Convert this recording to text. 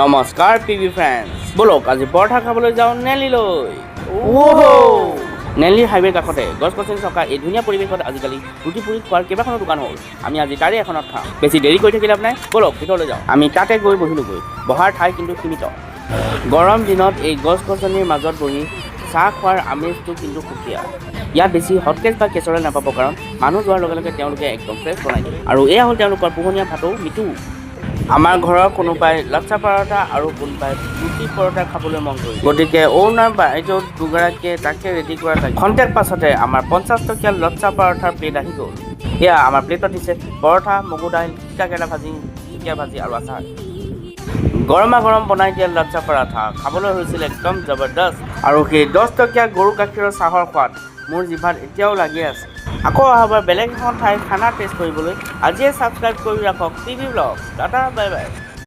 নমস্কাৰ PB friends, ব'লক আজি পৰঠা খাবলৈ যাওঁ নেলিলৈ। নেলিৰ হাইৱেৰ কাষতে গছ গছনি থকা এই ধুনীয়া পৰিৱেশত আজিকালি ৰুটি পুৰি খোৱাৰ কেইবাখনো দোকান হ'ল। আমি আজি তাৰে এখনত খাম। বেছি দেৰি কৰি থাকি লাভ নাই, ব'লক ভিতৰলৈ যাওঁ। আমি তাতে গৈ বহিলোগৈ। বহাৰ ঠাই কিন্তু সীমিত। গৰম দিনত এই গছ গছনিৰ মাজত বহি চাহ খোৱাৰ আমেজটো কিন্তু সুকীয়া। ইয়াত বেছি হটকেচ বা কেচৰেল নাপাব, কাৰণ মানুহ যোৱাৰ লগে লগে তেওঁলোকে একদম ফ্ৰেছ বনাই দিয়ে। আৰু এয়া হ'ল তেওঁলোকৰ পোহনীয়া ভাটৌ মিটু। আমাৰ ঘৰৰ কোনোবাই লাচ্চা পৰঠা আৰু কোনোবাই ৰুটি পৰঠা খাবলৈ মন কৰিছে। গতিকে অ'নাৰ বাইদেউ দুগৰাকীয়ে তাকে ৰেডি কৰা থাকে। খন্তেক পাছতে আমাৰ 50 টকীয়া লচ্চা পৰঠাৰ প্লেট আহি গ'ল। এয়া আমাৰ প্লেটত দিছে পৰঠা, মগু দাইল, তিতা কেৰেলা ভাজি, ঢেকীয়া ভাজি আৰু আচাৰ। গৰমা গৰম বনাই দিয়া লচ্চা পৰাঠা খাবলৈ হৈছিল একদম জবৰদস্ত। আৰু সেই 10 টকীয়া গৰু গাখীৰৰ চাহৰ সোৱাদ মোৰ জিভাত এতিয়াও লাগি আছে। আকৌ অহাবাৰ বেলেগ এখন ঠাইৰ খানা টেষ্ট কৰিবলৈ আজিয়ে ছাবস্ক্ৰাইব কৰি ৰাখক PB blog. Tata, bye bye.